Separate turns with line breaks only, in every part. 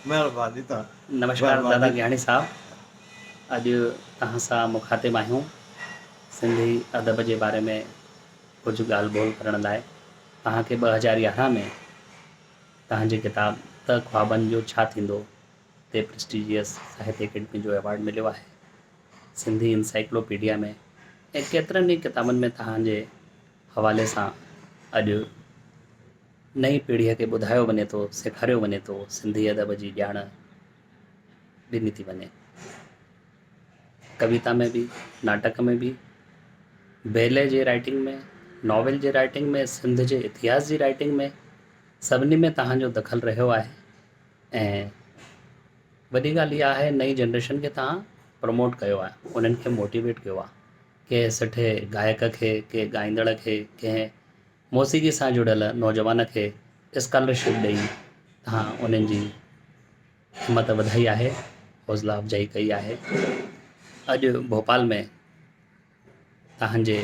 مهرباني توهان
نمشڪار دادا گيهاڻي صاحب اڄ توهان سان مخاطب آهيون سنڌي ادب جي باري ۾ ڪجهه ڳالهه ٻولهه ڪرڻ لاء توهان کي 2011 ۾ توهان جي ڪتاب ته خوابن جو ڇا ٿيندو تي پرسٽيجيس ساهتيه اڪيڊمي جو ايوارڊ مليو آهي. سنڌي انسائيڪلوپيڊيا ۾ ۽ ڪيترن ئي ڪتابن ۾ توهان جي حوالي سان اڄ نئين پيڙهيء کي ٻڌايو وڃي ٿو، سيکاريو وڃي ٿو، سنڌي ادب جي ڄاڻ ڏني ٿي وڃي. ڪويتا ۾ به، ناٽڪ ۾ به، بيلي جي رائيٽنگ ۾، ناول جي رائيٽنگ ۾، سنڌ جي اتهاس جي رائيٽنگ ۾ سڀني ۾ توهان جو دخل رهيو آهي ۽ وڏي ڳالهه اها آهي نئين جنريشن کي توهان پروموٽ ڪيو آهي انهن کي موٽيويٽ ڪيو آهي ڪنهن سٺي گائڪ کي ڪنهن ڳائيندڙ کي ڪنهن موسيقي سان جڙيل نوجوان کي اسڪالرشپ ڏئي توهان انهن جي همت وڌائي آهي حوصلا افزائي ڪئي آهي اڄ ڀوپال ۾ توهان جي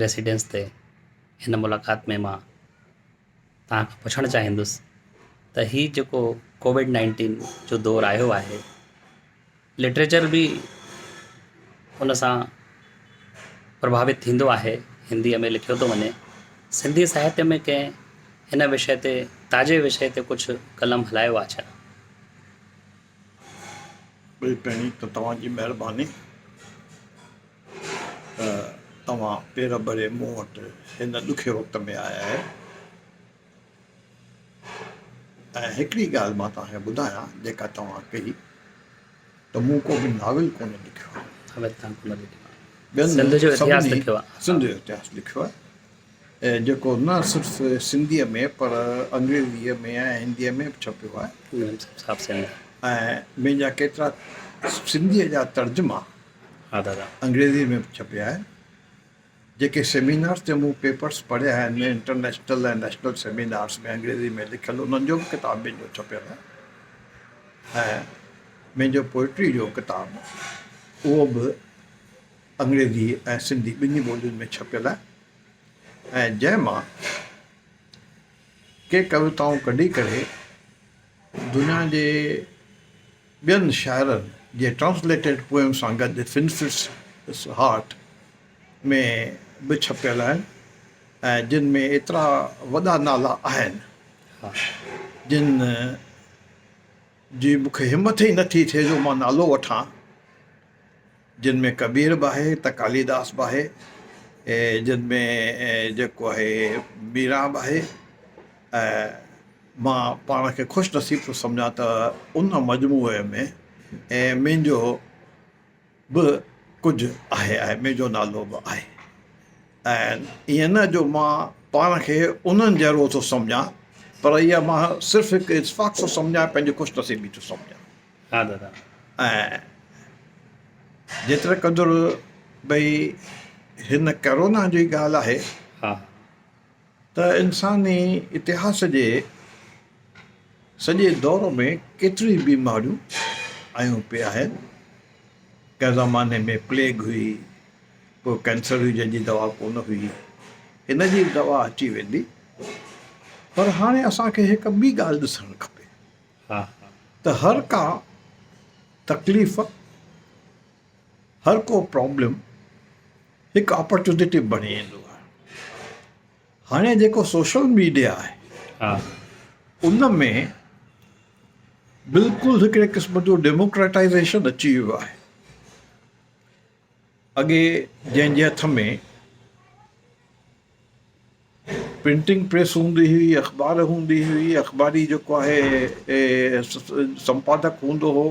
ريسيڊنس تي هن ملاقات ۾ مان توهان کان پڇڻ چاهيندس ته هي جيڪو ڪووڊ نائنٽين جو دور آيو آهي لٽريچر به ان سان پرڀاوت ٿيندو آهي هنديء ۾ لکيو ٿو وڃي سنڌي ساهتيه ۾ ڪنهن هن وشي تي تازي وشي تي ڪجهه قلم هلايو آهي ڇا؟
ٻئي پهرين ته توهان جي مهرباني ته توهان پير ڀري مون وٽ هن ڏکي وقت ۾ آيا آهيو ۽ هڪڙي ڳالهه مان توهان کي ٻڌايان جيڪا توهان ڪئي ته مون ڪو به ناول ڪونه لکيو آهي.
ناول توهان ڪونه لکيو آهي.
ٻين
سنڌ جو اتهاس
سڀني
لکيو آهي.
سنڌ جو اتهاس لکيو آهي ۽ جيڪو نه صرف سنڌيء ۾ پر انگريزيء ۾ ۽ هنديء ۾ به ڇپيو آهي.
صاحب سنڌ.
۽ منهنجا ڪيترا سنڌيء جا ترجما
ها دادا.
انگريزيء ۾ به ڇپيا آهن. جيڪي سيمينارز تي مون پيپرس پڙهيا آهن انٽرنيشنل ۽ نيشنل سيمينارز ۾ انگريزي ۾ لکيل انهن جو به ڪتاب منهنجو ڇپيل آهي ۽ منهنجو پوئٽري جو ڪتاب اهو به انگريزي ۽ سنڌي ٻنهي ٻولين ۾ ڇپيل آهي ۽ جنهن مان ڪي ڪويتائون ڪڍي ڪري دنيا جي ٻين شاعرن جي ٽرانسليٽيڊ پوئم سان گڏ فنفٽس هارٽ ۾ به ڇپيل آهن ۽ جن ۾ ايترا وڏا نالا آهن جن جي مون کي همٿ ئي نٿي ٿئي جو مان نالو وٺان جن ۾ ڪبير به آهي ته ڪاليداس به آهي جن ۾ جيڪو آهي ميران به آهي ۽ مان پاڻ کي خوش نصيب ٿو سمجهان ته ان مجموعي ۾ منهنجو به ڪجهه آهي ۽ منهنجو نالو به آهي ۽ ائين نه جو مان پاڻ کي انهن جهڙو ٿو سمجهان پر اها مان صرف هڪ اتفاق ٿو سمجهان پنهنجي خوش نصيبي ٿو سمجهان.
ها دادا.
۽ جيتري قدر ڀئي هن ڪرونا جي ڳالهه آهي.
ها.
ته انساني اتهاس جي سڄي دور ۾ ڪيتريون ئي بيماريون آيون پئي آهن. ڪنهن زماني ۾ پليگ هئي، پوء ڪينسر هئي جنهن جي دوا ڪونه هئي. هن جي به دوا اچي ويندي. پر هاڻي اسان کي هڪ ٻي ڳالهه ڏسڻ کپي ته هر ڪا تڪليف، هر ڪو پرابلم هڪ اپرچونٽي بڻي ايندو آهي. هاڻي جيڪو سوشل ميڊيا آهي ان ۾ بلڪل هڪڙي قسم جو ڊيموڪريٽائيزيشن اچي ويو آهي. اڳي جنهن جي هٿ ۾ پرنٽنگ پريس هوندي هئي، اخبار هوندي هئي، اخباري جيڪو آهي سمپادڪ هوندو هو،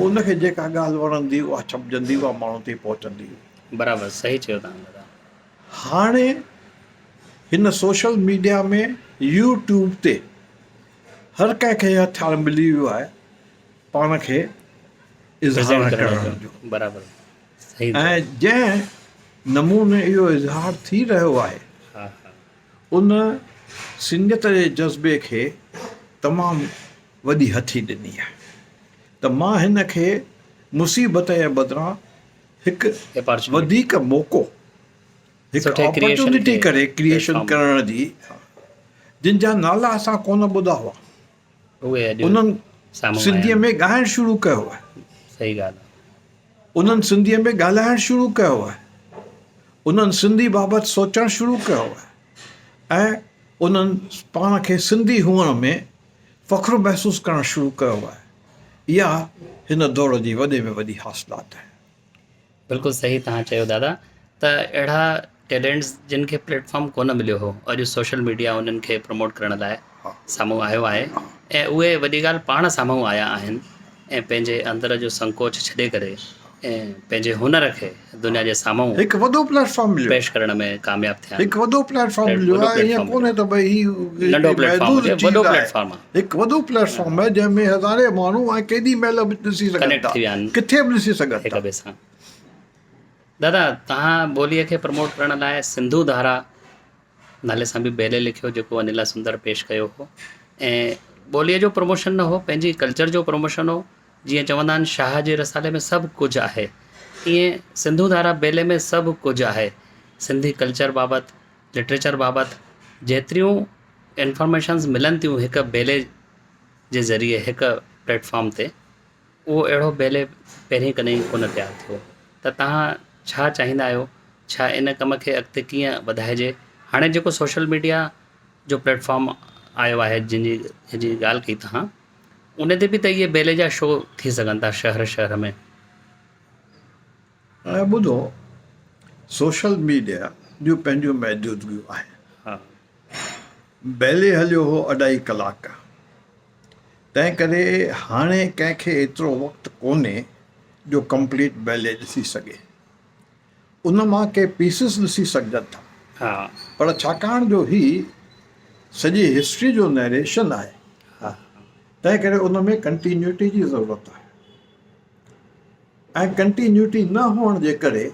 ان کي جيڪا ڳالهه وڻندي اها ڇپجندي اها ماڻهن تائين پهچندي هئي.
برابر صحيح چيو توهان دادا.
هاڻي هن سوشل ميڊيا ۾ يو ٽيوب تي هر ڪنهن کي هٿيار ملي ويو آهي پاڻ کي اظهار ڪرڻ جو.
برابر
۽ جنهن نموني اهو اظهار ٿي رهيو آهي، ان سنڌيت جي جذبي کي تمام وڏي هٿي ڏني آهي ته مان هن کي مصيبت جي بدران هڪ وڌيڪ موقعو، هڪ اپرچونٽي ڪري ڪريئيشن ڪرڻ جي، جن جا نالا اسان ڪونه ٻڌا هئا،
اهي اڄ
انهن سنڌيء ۾ ڳائڻ شروع ڪيو آهي.
صحيح ڳالهه آهي.
انهن سنڌيء ۾ ڳالهائڻ شروع ڪيو آهي. انهن سنڌي بابت سوچڻ شروع ڪيو آهي ۽ انهن پاڻ کي سنڌي هئڻ ۾ فخر محسوس ڪرڻ شروع ڪيو آهي. اها هن دور جي وڏي ۾ وڏي حاصلات آهي.
بلڪل صحيح توهان چيو دادا ته اهڙا ٽيلنٽس جن کي پليٽ فارم ڪونه مليو هو اڄ سوشل ميڊيا انهن کي پروموٽ ڪرڻ لاء سامهون آيو آهي ۽ اهي وڏي ڳالهه پاڻ سامهون آيا آهن ۽ پنهنجي اندر جو سنڪوچ ڇڏي ڪري ۽ پنهنجي هنر کي دنيا جي سامهون
هڪ وڏو پليٽ فارم مليو
پيش ڪرڻ ۾ ڪامياب ٿيا آهن.
هڪ وڏو پليٽ فارم مليو آهي ائين ڪونهي ته ڀئي هي
ننڍو پليٽ فارم هجي وڏو پليٽ فارم آهي.
هڪ وڏو پليٽ فارم آهي جنهن ۾ هزارين ماڻهو ۽ ڪيڏي مهل به ڏسي سگهن ٿا ڪٿي به ڏسي سگهن ٿا.
هڪ ٻئي سان دادا توهان ٻوليء کي پروموٽ ڪرڻ لاء سنڌو ڌارا نالي سان به بيلي لکيو جيڪو انيلا سندر پيش ڪيو هو ۽ ٻوليء جو پروموشن نه هو پنهنجي ڪلچر جو پروموشن هو جيئن چوندا آهن شاهه جي رسالي ۾ سڀ ڪجهه آهي تيئن سنڌو ڌارا بيلي ۾ سڀ ڪجهه آهي سنڌي ڪلچر بابت لٽريچر بابت جيتريون انفارميشنز ملن ٿيون هڪ بيلي جي ذريعي هڪ پليٽ فارم تي اهو اهڙو بيلي پهرين ڪڏهن ڪونه تيار ٿيو ته توهان ڇا چاهيندا آهيو ڇا ان ڪم کي اڳتي ڪيئن وڌائجي هاڻي جيڪو سوشل ميڊيا جو پليٽ فارم آيو آهي جنهن جي جنهن جي ڳالهه ڪئي توهان ان تي به ته اهي بيلي جا شو ٿي سگهن ٿا شهر شهر ۾.
۽ ٻڌو سوشل ميڊيا جون پنهنجون محدودگيون آهن. بيلي هليو هو اڍائي ڪلاڪ تنهن ڪري هاڻي ڪنهن کي ايترو وقت ڪونهي جو ڪمپليٽ بيلي ڏسي سگهي. ان مان ڪي پيسز ڏسي سگهجن ٿا پر ڇاڪاڻ جو هي سڄي هسٽري جو نئريشن آهي تنهن ڪري ان ۾ ڪنٽينيوٽي جي ضرورت آهي ۽ ڪنٽينيوٽي نه هئڻ جي ڪري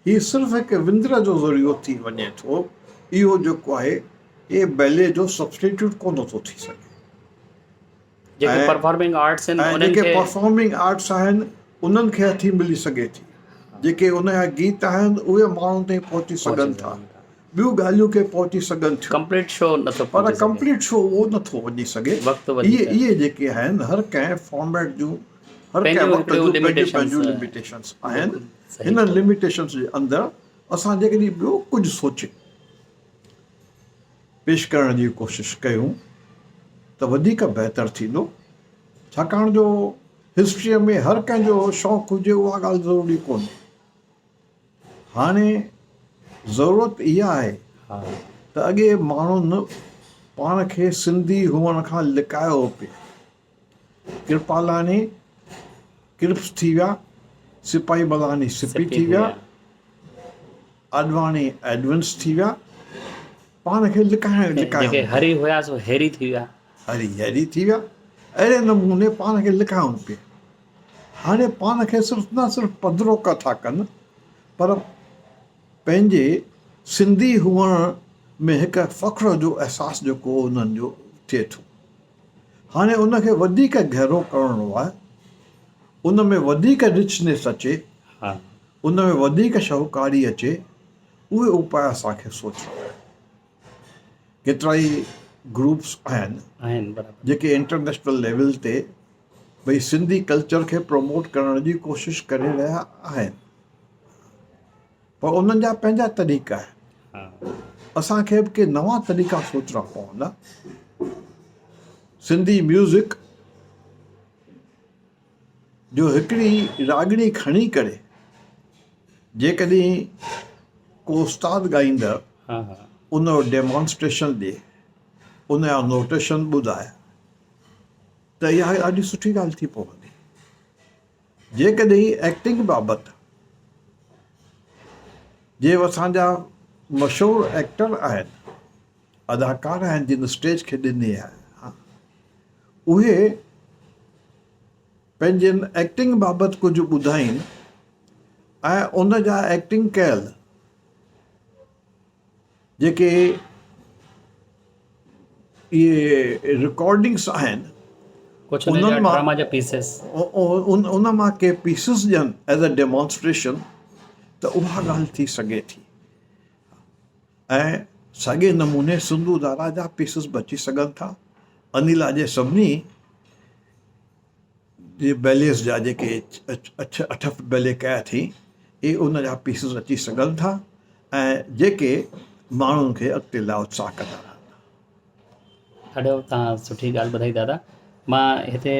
هي صرف هڪ وندر جو ذريعو ٿي وڃي ٿو اهو جيڪو آهي اهي بيلي جو سبسٽيٽيوٽ ڪونه ٿو ٿي سگهي.
جيڪي پرفارمنگ آرٽس آهن انهن
جيڪي پرفارمنگ آرٽس آهن انهن کي هٿي ملي سگهي ٿي جيڪي ان جا گيت آهن اهي ماڻهن تائين پهچي سگهن ٿا ٻيون ڳالهيون کي پهچي سگهن ٿيون
ڪمپليٽ شو نٿو
پر ڪمپليٽ شو اهو نٿو وڃي سگهي اهي اهي جيڪي آهن هر ڪنهن فارميٽ جون هر ڪنهن وقت جون پنهنجون پنهنجون لميٽيشنس آهن هنن لميٽيشنس جي اندر اسان جيڪڏهن ٻيو ڪجهه سوچي پيش ڪرڻ جي ڪوشش ڪيون ته وڌيڪ بهتر ٿيندو ڇاڪاڻ جو هسٽريء ۾ هر ڪنهن جو شوق هجي اها ڳالهه ضروري ڪونهي هاڻي ضرورت اها آهي ته اڳي ماڻهن پاڻ کي سنڌي هئڻ کان لڪايو پئي ڪرپالاڻي ڪرپس ٿي ويا، سپاهي ملاڻي سپي ٿي ويا، آڏواڻي ايڊونس ٿي ويا، پاڻ کي لڪائڻ لڪايو.
جيڪي هري هيا سو هيري ٿي ويا.
هري هيري ٿي ويا. اهڙي نموني پاڻ کي لڪايو پئي. هاڻي پاڻ کي صرف نه صرف پڌرو ٿا ڪن پر پنهنجي سنڌي هئڻ ۾ هڪ فخر جو احساس جيڪو انهن جو ٿئي ٿو. هاڻي ان کي وڌيڪ گهرو ڪرڻو آهي، ان ۾ وڌيڪ رچنيس اچي، ان ۾ وڌيڪ شاهوڪاري اچي، اهي اپاء اسان کي سوچڻا آهن. ڪيترائي گروپس آهن جيڪي انٽرنيشنل ليول تي ڀئي سنڌي ڪلچر کي پروموٽ ڪرڻ جي ڪوشش ڪري رهيا آهن. پر انهن جا پنهنجا طريقا آهن. اسان کي به ڪي نوان طريقا سوچڻا پوندا. سنڌي ميوزڪ جو هڪڙي راڳڻي کڻي ڪري جيڪڏهن ڪو استاد ڳائيندڙ ان جو ڊيمانسٽريشن ڏي، ان جا نوٽيشن ٻڌائي ته اها ڏاڍي سٺي ڳالهه ٿي پوندي. جيڪڏهن ايڪٽنگ بابت جي اسان جا مشهور ايڪٽر آهن، اداڪار آهن جن اسٽيج کي ڏني آهي اهي پنهنجن ايڪٽنگ بابت ڪجهه ٻڌائين ۽ ان جا ايڪٽنگ ڪيل جيڪي اهي رڪارڊنگس آهن
انهن مان
ان مان ڪي پيسز ڏين ايز اي ڊيمانسٽريشن ته اها ڳالهه ٿي سگهي ٿي ۽ ساڳي نموني سنڌو ڌارا جا پيسز به اچي سگهن ٿا انيلا جي سڀني جي بيليز جا جيڪي اٺ اٺ بيلي ڪيا اٿئي اهي ان جا پيسز اچي سگهن ٿا ۽ جيڪي ماڻهن کي اڳتي لاء اتساهه ڪندا رهندا.
ڏاڍو توهان سٺي ڳالهه ٻڌائي دادا مان هتي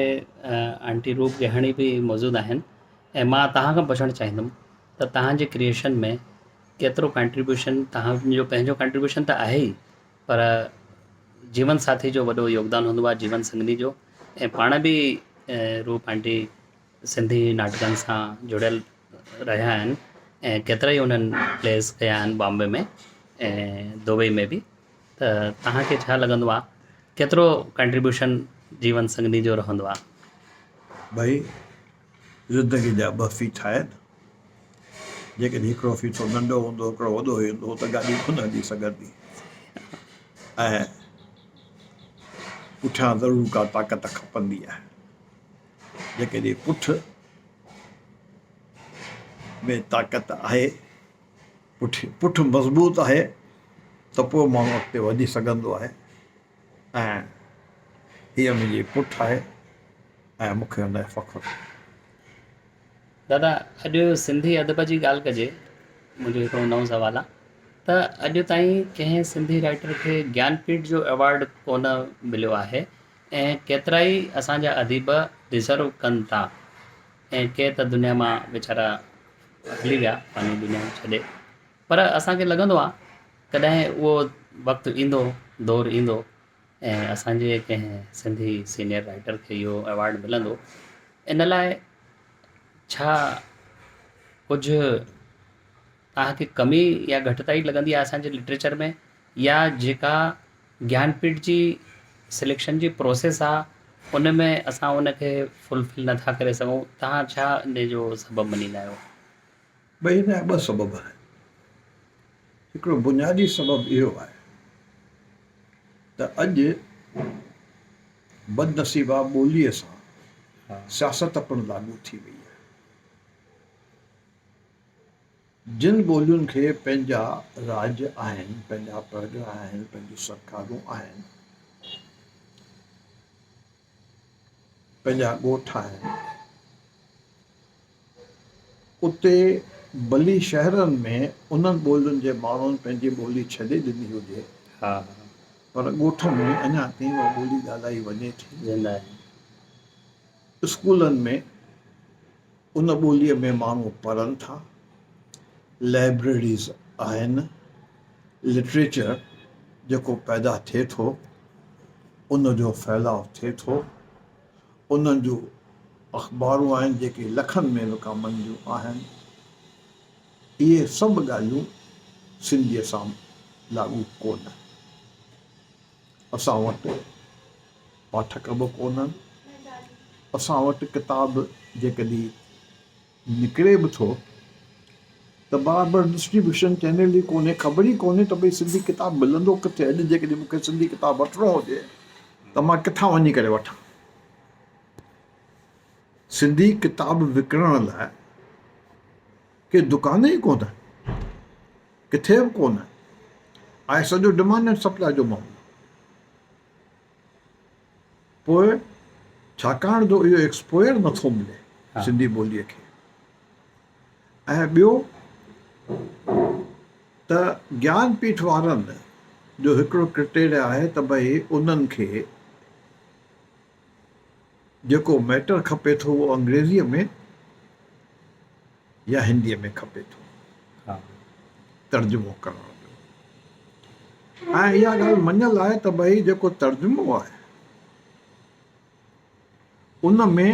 آنٽي روپ گهاڻي به موجود آهن ۽ مان توهان کان پڇڻ چاهيندم ته توهان جي ڪريئيشن ۾ ڪيترو ڪنٽريبيوشن توهان جو پنهنجو ڪنٽريبيوشن ته آهي ئي پر جيون ساٿي جو وڏو يوگدان هوندو آهي جيون سنگني جو ۽ پاڻ به روپ آنٽي سنڌي ناٽڪن سان جڙيل رهيا آهن ۽ ڪيترا ئي انهن پليز ڪيا آهن بامبي ۾ ۽ دبئي ۾ به ته توهان کي ڇا لڳندو آهي ڪيترو ڪنٽريبيوشن جيون سنگني جو رهندو آهي؟
ڀئي زندگي جا ٻه ڦيٿا آهن جيڪڏهن هڪڙو ڦيٿو ننڍو هوندو هڪڙو وڏو هوندو ته گاڏي ڪونه هلي سگهندي ۽ پٺيان ضرور ڪا طاقت کپندي آهي جيڪڏهن پٺ ۾ طاقت آهي، پٺ پٺ مضبوط آهي ته پوء ماڻهو اڳتي وڌي سگهندو آهي ۽ هيء منهنجي پٺ آهي ۽ مون کي ان جو فخر آهي.
دادا اڄ سنڌي ادب جي ڳالهه ڪجي منهنجو هڪڙو نئون سوال آهي ته اڄ تائين ڪنهن سنڌي رائيٽر کي گيان پيٺ جو ايوارڊ ڪونه مليو آهي ۽ ڪيترائي اسان جا اديب ڊزرو ڪن ٿا ۽ ڪي ته دنيا مان ويچارا هلي ويا فاني دنيا ڇڏي پر اسان کي لڳندو آ ڪڏهن اهو وقت ايندو دور ايندو ۽ اسان جي ڪنهن سنڌي سينئر رائيٽر کي اهو ايوارڊ ملندو ان لاء ڇا ڪجهه توهان کي ڪمي يا گهٽتائي لڳندي آهي اسان جي لٽريچر ۾ يا جيڪا گيان پيٺ جي سليڪشن جي پروسيس آ ان ۾ اسان ان کي فلفل نٿا ڪري سگهون توهان ڇا ان جو سبب مڃيندا آهيو؟
ڀئي ان جا ٻه سبب آهن هڪڙو بنيادي سبب اهو آهي ته اڄ بدنصيبا ٻوليء سان سياست پڻ لاڳو ٿي وئي آهي. جن ٻولين کي پنهنجا راڄ آهن، پنهنجا پرڳڻا آهن، پنهنجون سرڪارون آهن، پنهنجا ڳوٺ آهن، اتي ڀلي شهرن ۾ انهن ٻولين جي ماڻهن پنهنجي ٻولي ڇڏي ڏني هجي، پر ڳوٺ ۾ اڃا تائين اها ٻولي ڳالهائي وڃي ٿي. اسڪولن ۾ ان ٻوليء ۾ ماڻهو پڙهن ٿا، لائبريريز آهن، لٽريچر جيڪو پيدا ٿئي ٿو، ان جو ڦهلاء ٿئي ٿو، انهن جون اخبارون آهن جيڪي لکن ۾ وڪامنديون آهن، اهي سڀ ڳالهيون سنڌيء سان لاڳو ڪونهن. اسان وٽ پاٺڪ به ڪونهن. اسان وٽ ڪتاب جيڪڏهن نڪري به ٿو ته برابر ڊسٽريبيوشن چينل ئي ڪونهي، خبر ئي ڪونهي ته ڀئي سنڌي ڪتاب ملندو ڪٿي؟ اڄ جيڪڏهن مون کي سنڌي ڪتاب وٺڻو هجي ته مان ڪٿان وڃي ڪري وٺان؟ سنڌي ڪتاب وڪڻڻ لاء ڪي دڪان ئي ڪونهن، ڪٿي به ڪونهن. آهي سڄو ڊمانڊ اينڊ سپلاء جو معاملو. پوء ڇاڪاڻ جو اهو ايڪسپوئر نٿو ملي سنڌي ٻوليء کي ۽ ٻيو ته گيان پيٺ وارن جو هڪڙو ڪرٽيريا آهي ته ڀئي انهن کي جيڪو ميٽر کپي ٿو اهو انگريزيء ۾ يا هنديء ۾ کپي ٿو ترجمو ڪرڻ جو ۽ اها ڳالهه مڃيل آهي ته ڀئي جيڪو ترجمو آهي ان ۾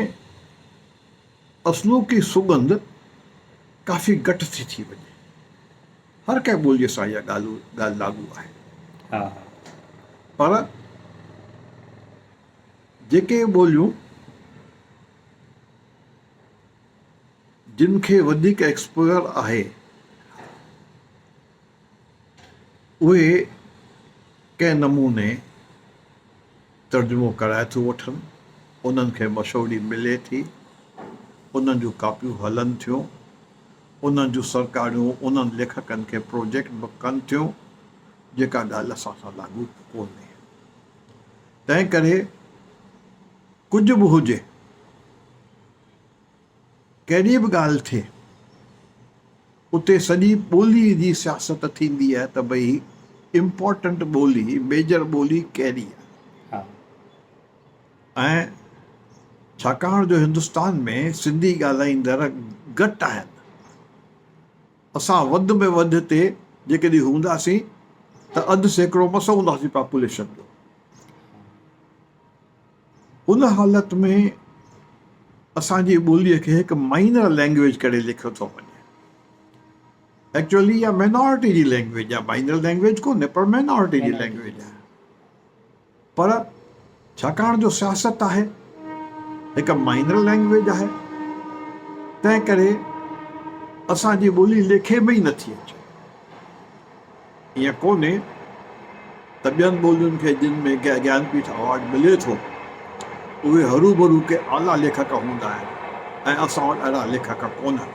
اصلوڪي سڳنڌ ڪافي گهٽ ٿي ٿي وڃي. هر ڪنهن ٻوليء سان اها ڳالهه ڳالهه لاڳو آهي. پر جيڪي ٻوليون جن کي وڌيڪ ايڪسپوزر آهي اهي ڪنهن نموني ترجمو ڪرائي ٿيون وٺن، انهن کي مشهوري ملي ٿي، انهن جون ڪاپيون هلن ٿيون، انهن جون سرڪاريون انهن ليکڪن کي پروجيڪٽ به ڪن ٿيون، جيڪا ڳالهه اسان سان لاڳو ڪونهي. تنهن ڪري ڪجهه به هجي. ڪهڙي به ڳالهه ٿئي اتي سڄي ٻولي جي سياست ٿيندي آهي ته ڀئي امپورٽنٽ ٻولي، ميجر ٻولي ڪهڙي آهي ۽ ڇاڪاڻ جو هندستان ۾ سنڌي ڳالهائيندڙ گهٽ آهن، اسان وڌ ۾ وڌ هتي جيڪڏهن هونداسين ته 1% مس هونداسين پاپوليشن جو. ان حالت ۾ اسان جي ٻوليء کي هڪ مائنر لينگويج ڪري ليکيو ٿو وڃي. ايڪچوئلي اها مينارٽي جي لينگويج آهي، مائنر لينگويج ڪونهي پر مينارٽي جي لينگويج آهي. پر ڇاڪاڻ جو سياست آهي، هڪ مائنر لينگويج آهي، تنهن ڪري اسان جي ٻولي ليکي ۾ ئي نٿي اچي. ائين ڪونهي ته ٻين ٻولين کي جن ۾ گيان پيٺ اوارڊ ملي ٿو، اهي هروڀرو ڪي اعليٰ ليکڪ هوندا آهن ۽ اسان وٽ اهڙا ليکڪ ڪونهن.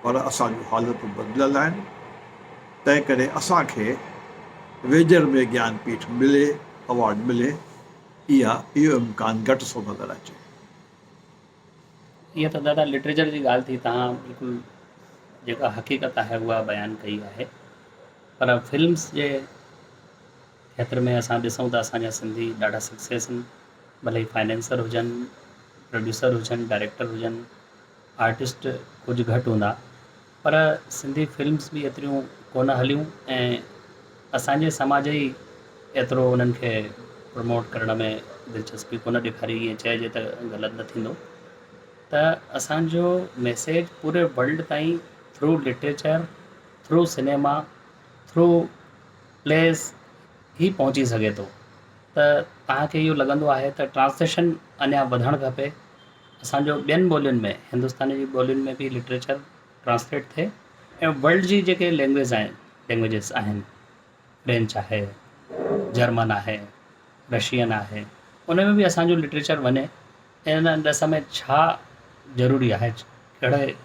پر اسان جون حالتون بدليل آهن، تنهن ڪري اسان کي ويجهڙ ۾ گيان پيٺ ملي، اوارڊ ملي، اها اهو امڪان گهٽ ٿو نظر اچي.
اها ته دادا لٽريچر جي ڳالهه ٿي توهان بلڪل جيڪا حقيقت آهي اها بيان ڪئي آهي پر فلمس جي کيتر ۾ اسان ڏسون ته اسان جا سنڌي ڏاڍا سڪسيس آهن ڀلي فائنينسر هجن پروڊيوسر هجن ڊائريڪٽر هجن آرٽسٽ ڪجهه گهٽ هوندا پر سنڌي فلمس به ايتريون ڪونه هليون ۽ اسان جي سماج ئي ايترو انهن کي پروموٽ ڪرڻ ۾ دلچسپي ڪونه ڏيکاري ائين چئجي ته غلط نه ٿيندو ته اسان جو ميسيج پوري ورلڊ تائين through literature through cinema through plays ئي پهچي سگهي ٿو ته توهان کي اهو لڳندو آهي ته ٽرانسليشن اڃا وڌڻ کپي اسان جو ٻين ٻولين ۾ هندستان جي ٻولين ۾ به لٽريچر ٽرانسليٽ ٿئي ۽ ورلڊ جي جيڪي لينگويج آهن لينگويجز آهن فرينچ آهي جرمن آهي رشين آهي ان ۾ به اسان جو لٽريچر وڃي ان ڏس ۾ ڇا ضروري آهي ڪهڙي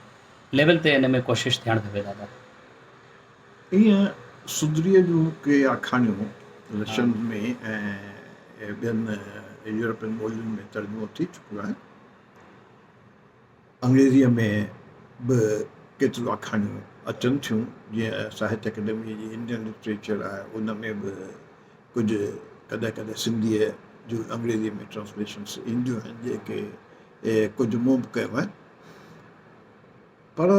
ليول تي ان ۾ ڪوشش ٿيڻ کپي دادا.
ايئن سدريء جون ڪي آکاڻيون رشين ۾ ۽ ٻين يورپين ٻولين ۾ ترجمو ٿي چڪيون آهن. انگريزيء ۾ به ڪيتريون آکاڻيون اچن ٿيون، جيئن ساهتيه اڪيڊميء جي انڊين لٽريچر آهي، ان ۾ به ڪجهه ڪڏهن ڪڏهن سنڌيء جون انگريزيء ۾ ٽرانسليشنس اينديون آهن، جيڪي ڪجهه مون به ڪيون آهن. پر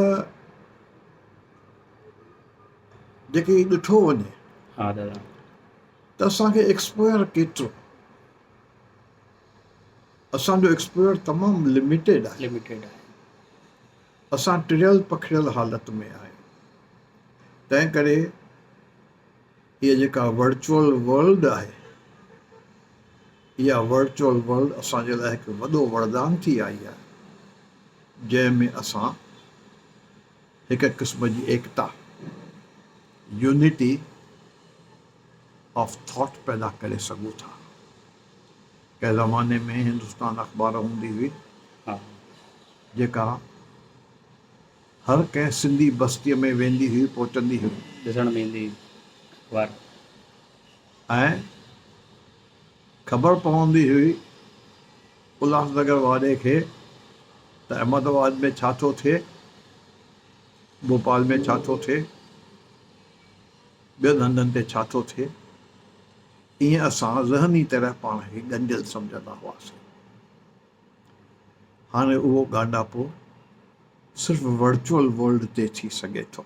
جيڪي ڏٺو وڃي
ها دادا
ته اسان کي ايڪسپوزر ڪيترو اسان جو ايڪسپوزر تمام لميٽيڊ آهي
لميٽيڊ آهي
اسان ٽڙيل پکڙيل حالت ۾ آهيون تنهن ڪري هيء جيڪا ورچوئل ورلڊ آهي اها ورچوئل ورلڊ اسان جي لاء هڪ وڏو وردان ٿي آئي آهي جنهن ۾ اسان هڪ قسم جي ايڪتا، Unity of Thought، پيدا ڪري سگهون ٿا. ڪنهن زماني ۾ هندستان اخبار هوندي هئي، جيڪا هر ڪنهن سنڌي بستيء ۾ ويندي هئي، پهچندي هئي.
ڏسڻ ۾ ايندي هئي اخبار.
۽ خبر پوندي هئي الهاس نگر واري کي ته احمد آباد ۾ ڇا ٿو ٿئي، ڀوپال ۾ ڇا ٿو ٿئي، ٻين هنڌن تي ڇا ٿو ٿئي. ائين اسان ذهني طرح پاڻ کي ڳنڍيل سمجهندا هئاسين. هاڻي اهو ڳانڍاپو صرف ورچوئل ورلڊ تي ٿي سگهي ٿو.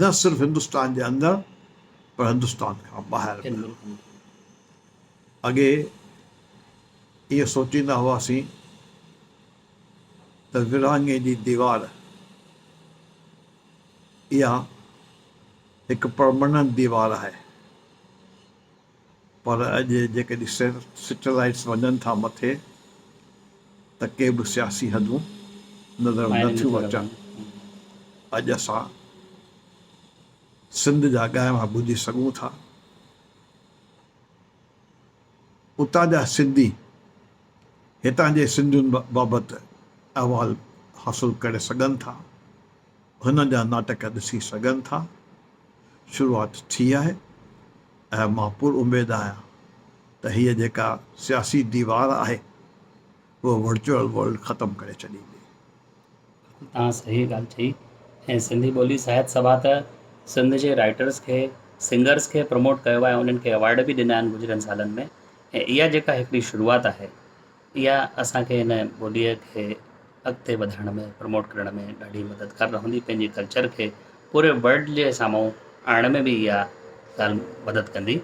نه صرف هندستان جي اندر پر هندستان کان ٻاهر به. اڳي ائين سوچيندا هئاسين ته ورهاڱي جي ديوار اها هڪ پرمننٽ ديوار آهي پر اڄ جيڪڏهن سيٽلائيٽس وڃن ٿا مٿي ته ڪي به سياسي حدون نظر نه ٿيون اچن. اڄ اسان سنڌ جا ڳائڻا ٻڌي سگهون ٿا. اتان جا سنڌي هتان جي سنڌين بابت احوال حاصل ڪري سگهن ٿا، هنن جا ناٽڪ ڏسي سگهن ٿا. شروعات ٿي آهي ۽ مان پر اميد آهيان ته هيء جيڪا سياسي ديوار آهي، اها ورچوئل ورلڊ ختم ڪري ڇڏيندي.
بلڪل توهان صحيح ڳالهه چئي ۽ سنڌي ٻولي ساهت سڀا ته سنڌ جي رائٽرس کي سنگرس کي پروموٽ ڪيو آهي انهن کي ايوارڊ به ڏنا آهن گذريل سالن ۾ ۽ اها جيڪا هڪڙي شروعات آهي اها اسان کي هن ٻوليء کي اڳتي وڌائڻ ۾ پروموٽ ڪرڻ ۾ ڏاڍي مددگار رهندي پنهنجي ڪلچر کي پوري ورلڊ جي سامهون آڻڻ ۾ به اها ڳالهه مدد ڪندي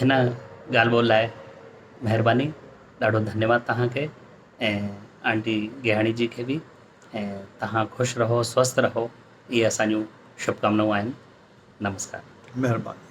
هن ڳالهه ٻولهه لاء مهرباني ڏاڍو ڌنيواد توهان کي ۽ آنٽي گيهاڻي جي کي به ۽ توهان خوش رهو سوسٿ رهو اهي اسان جون شڀڪامنائون آهن نمسڪار.
مهرباني.